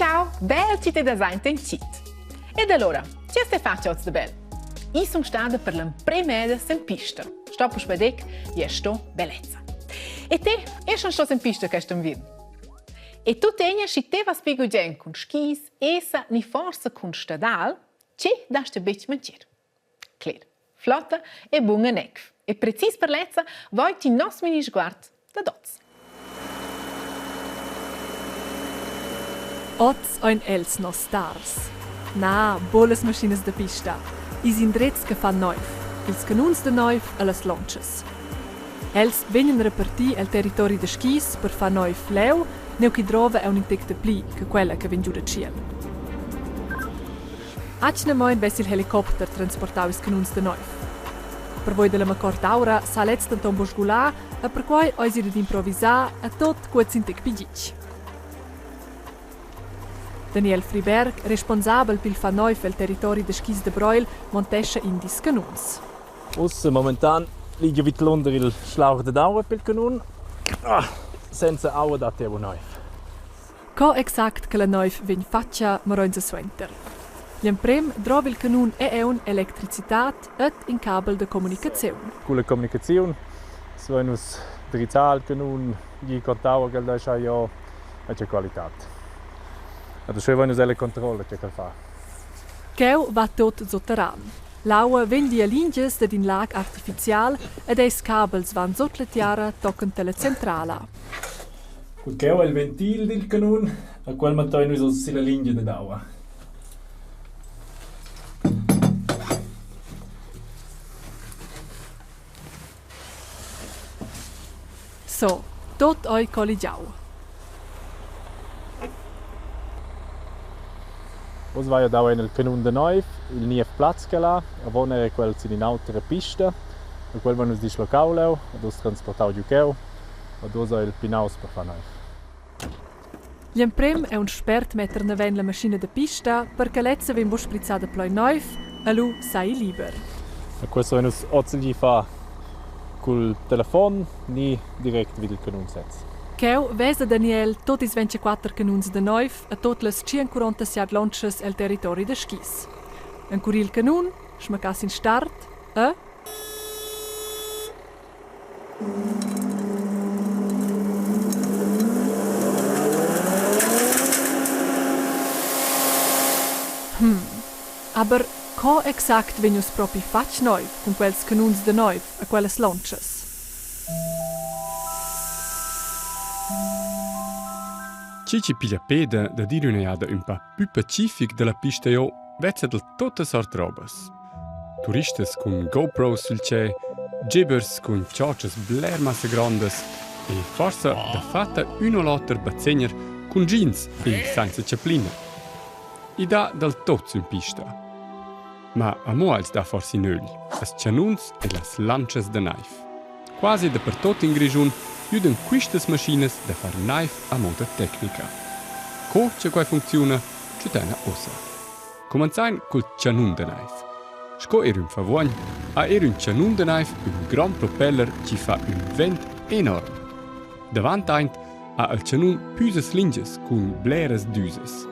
Ciao, bel chi te dasaint in chit. Ed allora, che ste fatg oz de bel? I sun stada per l'emprema eda sen pista. Sto puspè dec, je sto bellezza. E te, e schon sto sen pista quest inviern? E tu tegna schi te vas pi gugent cun skis, esa ni forsa cun stadal, che dast te betg mentir. Cler, flotta e bunga necf. E precis per lezza voi ti nos mini sguard da dots. Oz ein els nos stars. Na, bunas maschinas da pista. Ils indrezs che fan neiv, ils canuns da neiv e las lontschas. Els vegnan reparti el territori da skis per far neiv leu, neu ch'i drova aunc in tec dapli che quella che vegn giu da tschiel. Atgnamein vess il helicopter transportau ils canuns da neiv. Pervoi dalla macorta aura sa lez denton buc sgular e perquei eisi dad improvisar e tot cuoz in tec pli gitg. Daniel Friberg, responsabel pil far neiv el territori da skis da Breil, montescha in dils canuns. Ussa momentan ligia vidlunder il schlauch dad aua pil canun. Ah, senza aua dat ei buc neiv. Co exact che la neiv vegn fatga, maroinsa suenter. Gl'emprem drova il canun è aunc electricitad ed in cabel da communicaziun. Culla communicaziun stuein nus drizzar il canun, gi contau ch'el descha jo e tge qualitad. Adesso vein nus ella controlla tge ch'el fa. Cheu va tot sutterran. L'aua vegn via lingias dad in lag artificial ed eis cabels van sut la tiara tochen alla centrala. Cul cheu ei il ventil dil canun, a quel mettein nus oz silla lingia dad aua. So, tot ei colligiau. Oz vai dau en il canun da neiv, il niev plaz ch'el ha. Avon era quel sin in'autra pista. E quel vein nus dislocau leu ed uss transportau giu cheu. Ed uss ei il pinaus per far neiv. Gl'emprem è un spert metter naven la maschina da pista per che lezza vegn buc sprizzada plein neiv e lu sai liber. E questo vein nus ozilgi fa cul telefon ni direct vid il canun sez. Cheu vesa Daniel tot ils 24 canuns da neiv e tot las 147 lontschas el territori da skis. Encurir il canun, schmaccass in start e Hm, aber co exact vegn uss propi fatg neiv cun quels canuns da neiv e quellas lontschas? Chi chi piglia peda dad ir üna jada ün pa pü pacific da la pista jo vezza dal tuotta sort robas. Turistas cun GoPro sül tschè, gibers cun chotschas bler massa grondas e forsa dafatta ün o l'oter bazegner cun jeans e sainza chaplina. I dà dal tot sün pista. Ma amo als dà forsa in ögl, las chanuns e las lantschas da naiv. Quasi dapertot in Grischun güdan quistas maschinas da far naiv a moda tecnica. Co cha quai funcziuna, tschüttaina uossa. Cumanzain cul chanun da naiv. Sco eir ün favuogn ha eir ün chanun da naiv ün grond propeller chi fa ün vent enorm. Davant aint ha il chanun püsas lingias cun bleras düsas.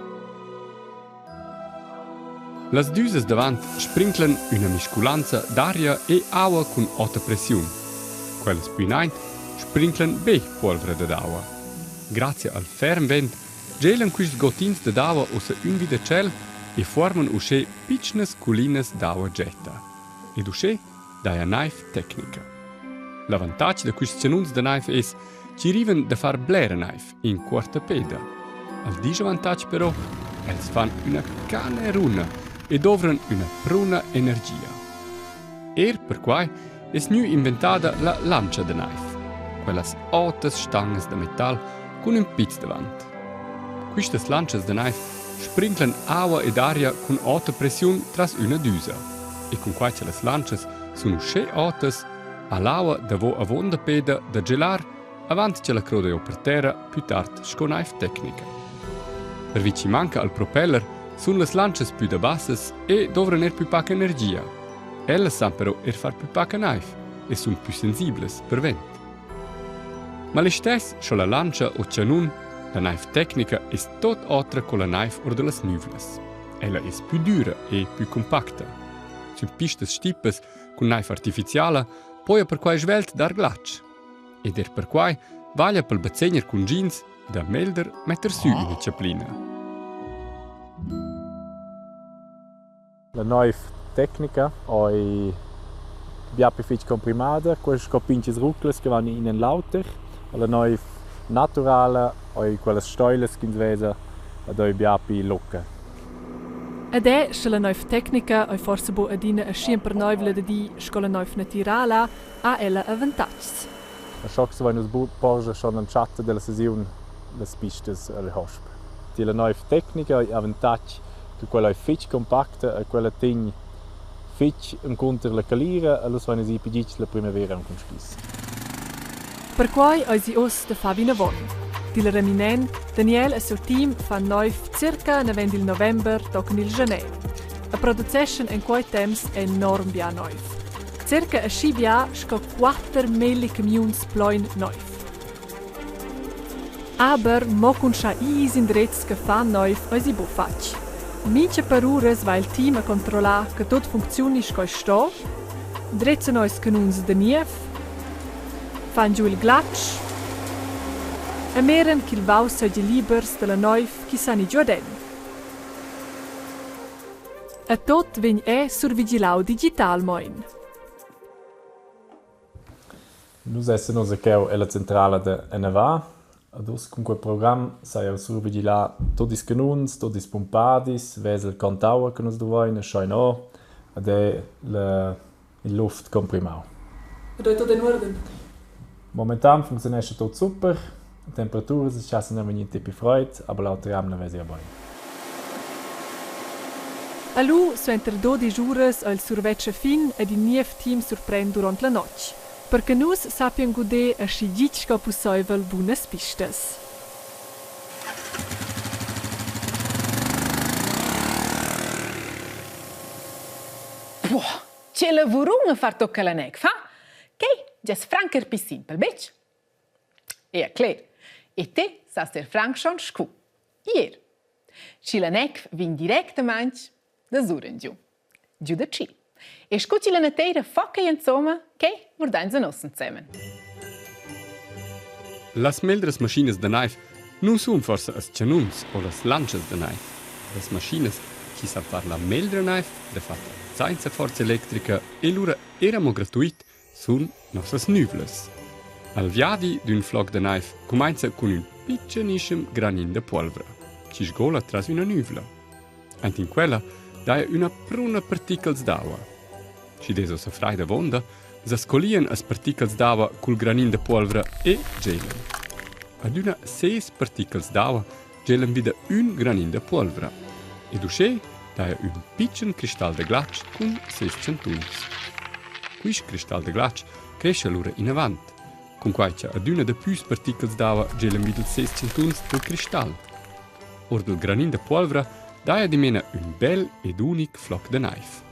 Las düsas davant sprinclan üna misculanza d'aria e aua cun ota pressiun. Quellas pü inaint sprinclan be puolvra dad aua. Grazia al ferm vent Gelan quists gottins dad aua ussa ün vi da tschel e fuorman uschè pitschnas cullinas d'aua getta. Ed uschè daja naiv tecnica. L'avantatg da quists chanuns da naiv es chi rivan da far blera naiv in cuorta peda. Al dischavantatg però, els fan üna caneruna e dovran üna pruna energia. Eir perquai es gnü inventada la lantscha da naiv. Quellas otas stangas da metal cun ün piz davant. Quistas lantschas da naiv sprinclan aua ed aria cun ota pressiun tras üna düsa. E cun quai cha las lantschas sun uschè otas, ha l'aua davo avuonda peda da gelar avant cha la croda giò per terra plü tard sco naiv tecnica. Pervi chi manca al propeller sun las lantschas plü da bassas e dovran eir plü paca energia. Ellas san però eir far plü paca naiv e sun plü sensiblas per vent. Ma listess sco la lantscha o chanun La naiv tecnica es tot otra co la naiv our da las nüvlas. Ella es pü düra e pü compacta. Sün pistas stipas cun naiv artificiala poja perquai svelt dar glatsch. Ed er perquai vaglia pel bazegner cun jeans da melder metter sü üna chaplina. La naiv tecnica ei bia pli fetg comprimada, quella sco pintgas ruclas che van in en l'auter. La naiv naturala ei quellas steilas ch'ins vesa ed ei bia pli lucca. Ed è, sche la naiv tecnica ei forsa buc adina aschi emperneivla da dir sco la naiv natirala, ha ella avantatgs. A Schocs vein nus buc porscher schon l'entschatta dalla sesiun las pistas el hosp. Tier la neiv tecnica ei avantatg che quella ei fetg compacta e quella tegn fetg encunter la calira e lu vein nus ir pli gitg la primavera aunc cun skis. Perquai eisi uss da far vinavon. Dil reminent, Daniel e siu team fan neiv circa naven dil november tochen il gener e produceschan en quei temps enorm bia neiv. Circa aschi bia sco quatermelli camiuns plein neiv. Aber mo cun schar ir ils indrezs che fan neiv eisi buc fatg. Mintga per uras va il team a controllar che tut funcziuni sco ei sto, drezzan eis canuns da niev, fan giu il glatsch e miran ch'il vau seigi libers dalla neiv chi san ir giuaden. E tot vegn è survigilau digitalmein. Nus essan ussa cheu ella centrala da NVA. Ad uss cun quei program sai jeu survigilar tut ils canuns, tut ils pumpadis, vesel quant aua che nus duvrein e schai no ed ei la il luft comprimau. Ed ei tut en uorden? Momentan funcziunescha tut super. Temperaturas schassen vegnir in tipi freid, aber l'autra jamna vesi ja bein. E lu, suenter dodisch uras, ei il survetsch a fin ed in niev team surpren duront la notg, per che nus sappien guder aschi gitg sco pusseivel bunas pistas. Boah, che lavurun a far tocca la nec, fa? Quei gess franc er pi simpel, betg? Ea cler. E te sast er franc schon scu. Ier. Schi la nec vegn directamaing da surengiu. Giu da Tschil. E scu chi la nateira fa quei insomma, quei vurdains a nus ensemen. Las meglras maschinas da naiv nun sun forsa as chanuns o las lantschas da naiv. Las maschinas chi san far la meglra naiv, dafatta sainza forza electrica e lura eir amo gratuit, sun nossas nüvlas. Al viadi d'ün floc da naiv cumainza cun ün pitschenischem granin da puolvra, chi sgola tras üna nüvla. Aint in quella daja üna pruna particels d'aua. Schi dess uossa fraid avonda, sa scolian as particels d'aua cul granin da puolvra e gelan. Adüna ses particels d'aua gelan vi da ün granin da puolvra. Ed uschè daja ün pitschen cristal da glatsch cun ses chantuns. Quist cristal da glatsch crescha lura inavant, cunquai cha adüna dapüs particels d'aua gelan vi dals ses chantuns dal cristal. Our dal granin da puolvra daja dimena ün bel ed unic floc da naiv.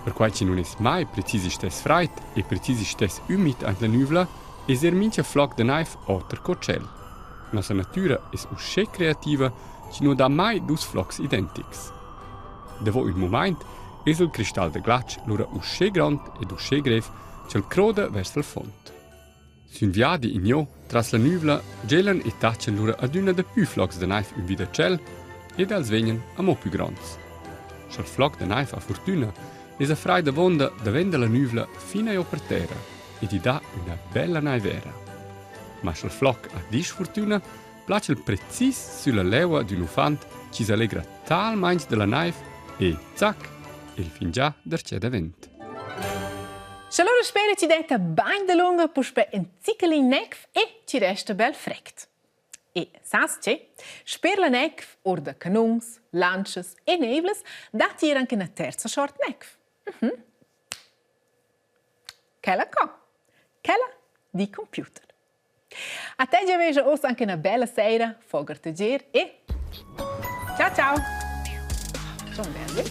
Perquai chi nun es mai precis istess fraid e precis istess ümid aint la nüvla, es eir mincha floc da naiv oter co tschel. Nossa natüra es uschè creativa chi nu dà mai dus flocs identics. Davo ün mumaint es il cristal da glatsch lura uschè grond ed uschè grev ch'el croda vers il fuond. Sün viadi ingiò tras la nüvla gelan e tachan lura adüna dapü flocs da naiv ün vi da tschel ed els vegnan amo pü gronds. Scha'l floc da naiv ha furtüna, esa fraid avonda davent da la nüvla fin eir per terra ed i dà üna bella naivera. Ma scha'l floc ha disfurtüna, placha'l precis sülla leua d'ün uffant chi s'allegra talmaing da la naiv e zac, el fingià darcheu davent. Sche allora spera ci detta bain dalunga puspè in zichelin necf e ci resta bel frect. E sas che? Sper la necf or da canuns, lantschas e nevlas datti er anche una terza short necf. Mm -hmm. Quella co? Quella di computer. A te giavegia oz anche una bella sera, fogar tegier e ciao ciao! Schon bel,